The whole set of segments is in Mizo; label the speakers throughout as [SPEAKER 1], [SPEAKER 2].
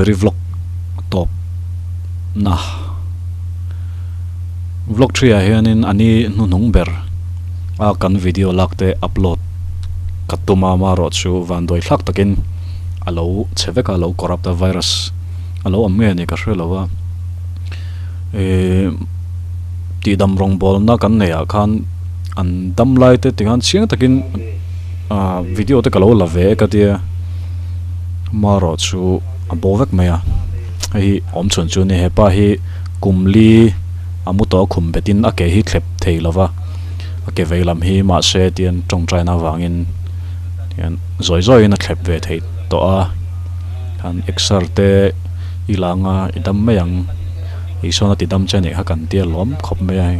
[SPEAKER 1] January vlog tawp na vlog three ah hianin a ni hnuhnung ber a kan video lak te upload ka tum a amaherawhchu vanduai thlak takin a lo chhe vek a a lo corrupt a virus a lo awm nge ni ka hre lo a ihh tihdam rawngbawlna kan neih ah khan an dam lai te tikhan chiang takin ah video te ka lo la ve e ka tia amaherawh chu a bo vek mai a hei hi awm chhun chu a ni hepa hi kum li a mu tawh a khum bet in a ke hi thlep thei lo va a ke vei lam hi mahse tian tawngtai na avangin hian zawi zawi in a thlep ve thei tawh a khan exer te i la anga i dam mai ang Isua a ti dam che a nih kha kan tia lawm khawp mai a hei.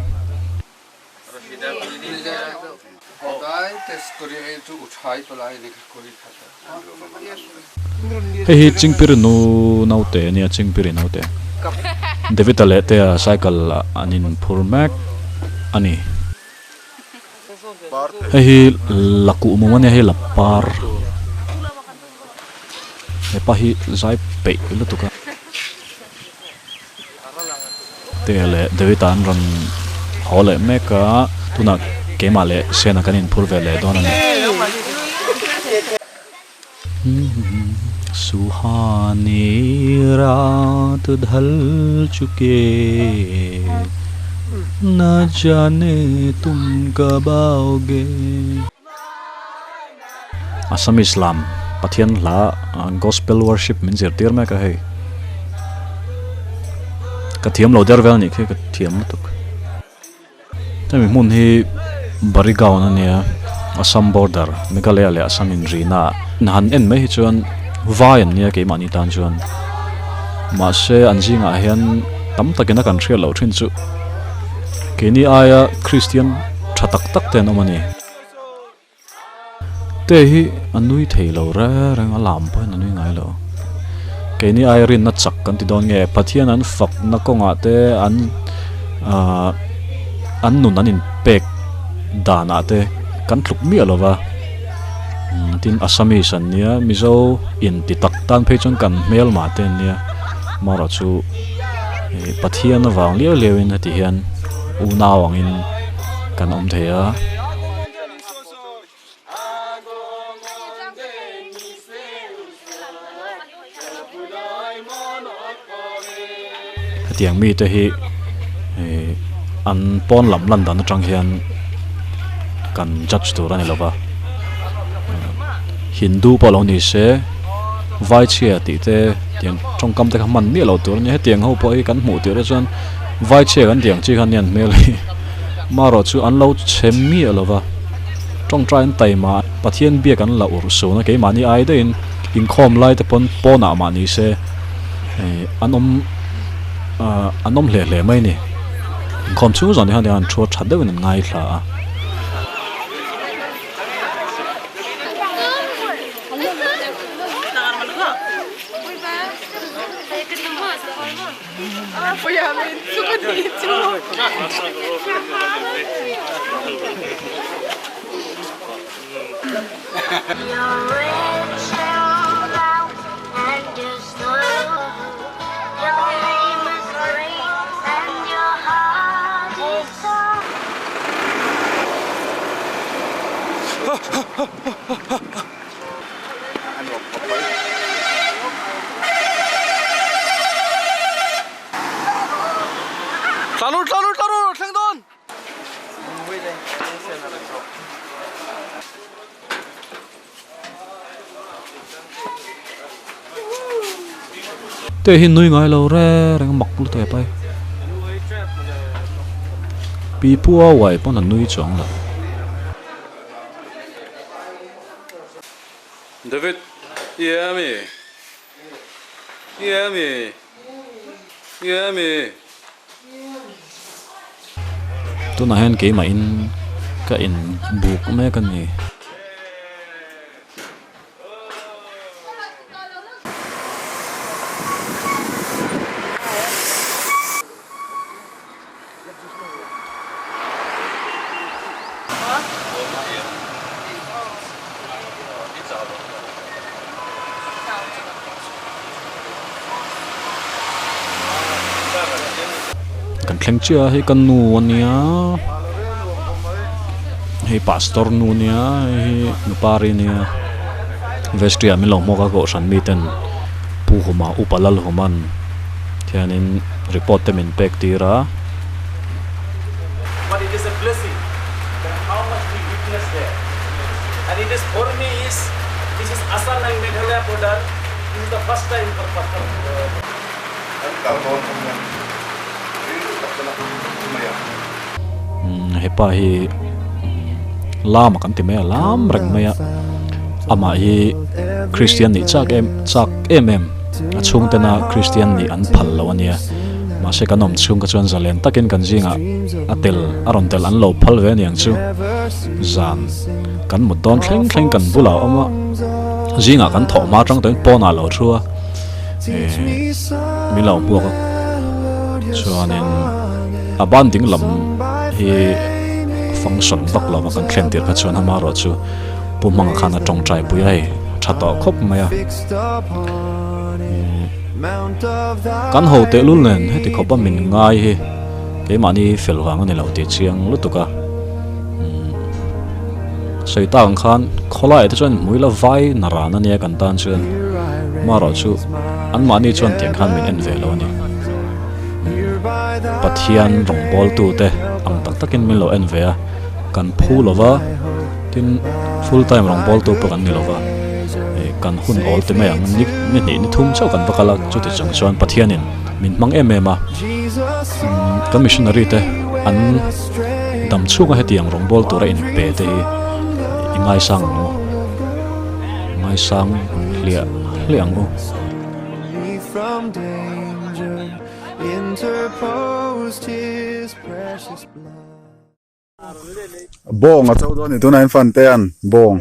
[SPEAKER 1] Hei hi Chingpiri nu naute a nia Chingpiri naute David-a leh te a cycle an inphur mek a ni. Hei hi la kuh mum a nia hei la par hepa hi zai peih lutuk a. Te leh David a an rawn haw leh mek a tunah keimah leh Sena kan inphur ve leh dawn a ni. Suhani raat dhal chuke na jane tum kab aaoge. Assamese lam Pathian hla gospel worship min zirtir mek a hei. Ka thiam lo der vel anih khi ka thiam lutuk. Hemi hmun hi Barigaon a nia Assam border Meghalaya leh Assam inrina ah han en mai hi chuan vai an nia keimahni tan chuan mahse an zingah hian tam takin a kan hriat loh thin chu keini aia Kristian tha tak tak te an awm a ni. Te hi a nui thei lo reng reng a lam pawhin a nui ngai lo. Keini ai rinna chak kan ti dawn nge Pathian an fakna kawngah te an ahh an nun an inpek danah te kan tluk miah lo va tin Assamese an nia Mizo inti tak tan phei chuan kan hmelma te an nia amaherawhchu Pathian avang liau liauin heti hian unau angin kan awm thei a. Hetiang mite hi ih an pawn lam lan dan atang hian kan judge tur a ni lova Hindu pawh lo ni se vai chhia tih te tiang tawngkam te kha hman miah loh tur a nia hetiang ho pawh hi kan hmuh tirh te chuan vai chhia kan tih ang chi kha nia an hmel hi. Marawh chu an lo chhe miah lo va, tawngtai an taima Pathian biak an la urh sun a, keimahni ai daihin inkhawm lai te pawn pawnah mah ni se an awm an awm hle hle mai a ni. Inkhawm chhung zawng ni khan an thu a tha deuhin an ngaithla a.
[SPEAKER 2] Tlanur tlanur tlanur thleng dawn.
[SPEAKER 1] Te hi nui ngai lo reng reng mak lutuk e pai. Pi pu a uai pawn a nui chuang lo.
[SPEAKER 2] David, i e ami? I e ami? I e ami?
[SPEAKER 1] Tunah hian keimah in ka in buk mek a ni. Kan thleng chiah a hei ka nu ania hei pastor nu ania hei hi nupari ania vestry ah min lo hmuak a kohhran miten pu huma upa lalhuman hianin report te min pek tir a. Hepa hi lam a kan ti mai a lam reng mai a amah hi Kristian nih chak em chak em em a chhungtena Kristian nih an phal lo a nia mahse kan awm chhung kha chuan zalen takin kan zingah a tel a rawn tel an lo phal ve aniang chu zan kan mut dawn thleng thleng kan bulah a awm a zingah kan thawh hma atang tawhin pawnah a lo thu a. Min lo hmuak a chuanin a ban ding lam hi function vak lo a kan thlen tir kha chuan amaherawh chu pu hmanga khan a tawngtai pui a hei tha tawh khawp mai a kan ho tehlul nen heti khawp a min ngai hi keimahni fel vang a ni lo tih chiang lutuk a sawi tak ang khan khawlaiah te chuan hmui la vai na ran a nia kan tan chuan marawh chu anmahni chuan tiang khan min en ve lo a ni Pathian rawngbawl tu te ang tak takin min lo en ve a kan phu lo va tin full time rawngbawl tu pawh kan ni lo va ih kan hun awl ti mai ang ni ni hnih ni thum chauh kan va kal a chuti chung chuan Pathianin min hmang em em a kan missionary te an. Dam chhunga hetiang rawngbawl tura inpe te hi i ngaisang ang u, ngaisang hliah hliah ang u.
[SPEAKER 3] Bawng a cho dawn a ni tunah hian fan te an bawng.